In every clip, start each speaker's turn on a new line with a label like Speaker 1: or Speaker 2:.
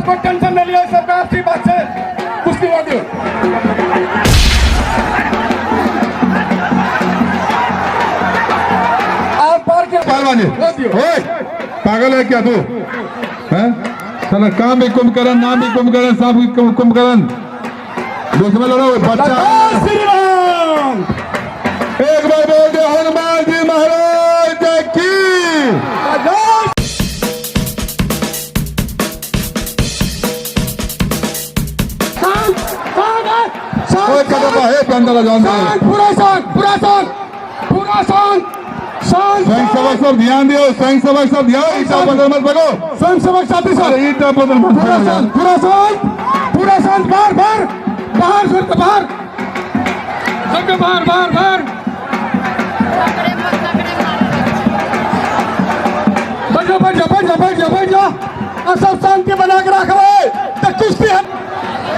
Speaker 1: कोई टेंशन नहीं लियो, सबका आपसी बात से कुश्ती हुआ दियो। और पार के
Speaker 2: पहलवान जी। ओए, पागल है क्या तू? हैं साला, काम भी कुंभकर्ण, नाम भी कुंभकर्ण, सब भी कुंभकर्ण। बीच में लड़ो बच्चा।
Speaker 1: श्री राम।
Speaker 2: एक बार बोल दे, हनुमान जी महाराज की।
Speaker 1: जय।
Speaker 2: ओए कदम है बंदला जान दे।
Speaker 1: पूरा शांत, पूरा शांत, पूरा शांत, शांत।
Speaker 2: स्वयंसेवक सब ध्यान दियो, स्वयंसेवक सब ध्यान, ईटा बदल मत भगो।
Speaker 1: स्वयंसेवक साथी सब।
Speaker 2: अरे, ईटा बदल मत
Speaker 1: पूरा
Speaker 2: भगो।
Speaker 1: शांत, पूरा शांत, पूरा शांत। बाहर, बाहर, बाहर, सर, बाहर, सबके बाहर, बाहर, बाहर। बैठ जाओ, बैठ जाओ, बैठ जाओ, बैठ जाओ, बैठ जाओ और सब शांति बना के रखबे तो कुश्ती हम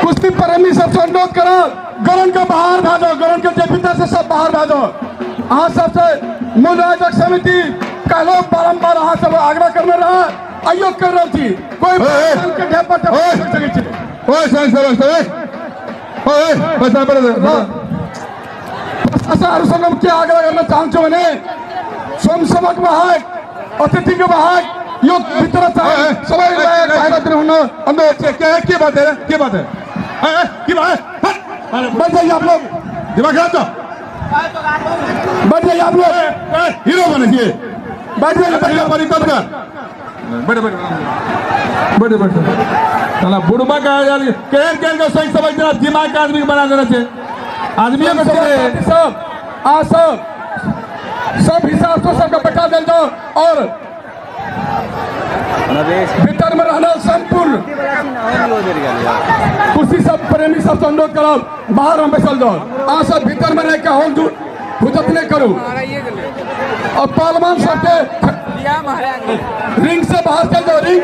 Speaker 1: कुश्ती प्रेमी सबसे अनुरोध करो, गरण के बाहर भाजो, गरण के जे भीतर से सब बाहर भाजो। अहाँ सबसे मूल आयोजक समिति कहलो, बारम्बार अहाँ सब आग्रह करने रहा, आइयो कर रहल छी, कोई
Speaker 2: ओए, ओए।
Speaker 1: के ढेप पर
Speaker 2: ओए।
Speaker 1: कर सकै छी।
Speaker 2: ओए स्वयंसेवक सब, ओए, ओए, बस बड़े।
Speaker 1: प्रशासनहरूसँग के आग्रह गर्न चाहन्छु भने स्वयंसेवक बाहेक, अतिथिको बाहेक यो भित्र चाहिँ
Speaker 2: ओए,
Speaker 1: सबैलाई बाहिर दिनुहुन्न अनुरोध।
Speaker 2: क्या है, क्या बात है, क्या बात है? ए, ए, की बात है? हट!
Speaker 1: बैठ जाइए आप लोग।
Speaker 2: दिमाग खराब तो।
Speaker 1: बैठ जाइए आप लोग।
Speaker 2: ए, हीरो बने છીએ।
Speaker 1: बैठ जाइए, बैठ
Speaker 2: हीरो
Speaker 1: जाइए।
Speaker 2: बनी कब कर, बैठे, बैठे, बैठे, बैठे। साला बुढ़बा का यार, केहन केहन के स्वयंसेवक जना दिमाग के आदमी के बना देना छे, आदमी के
Speaker 1: साथी सब, आ सब सब हिसाब से सबके बैठा देल जाओ और भीतर में रहना संपूर्ण कुर्सी सब प्रेमी सबसे अनुरोध करब, बाहर हम बैसल जाओ। अहाँ सब भीतर में रह के हॉल हुजत नहीं करू और पहलवान सबके रिंग से बाहर चल जाओ, रिंग।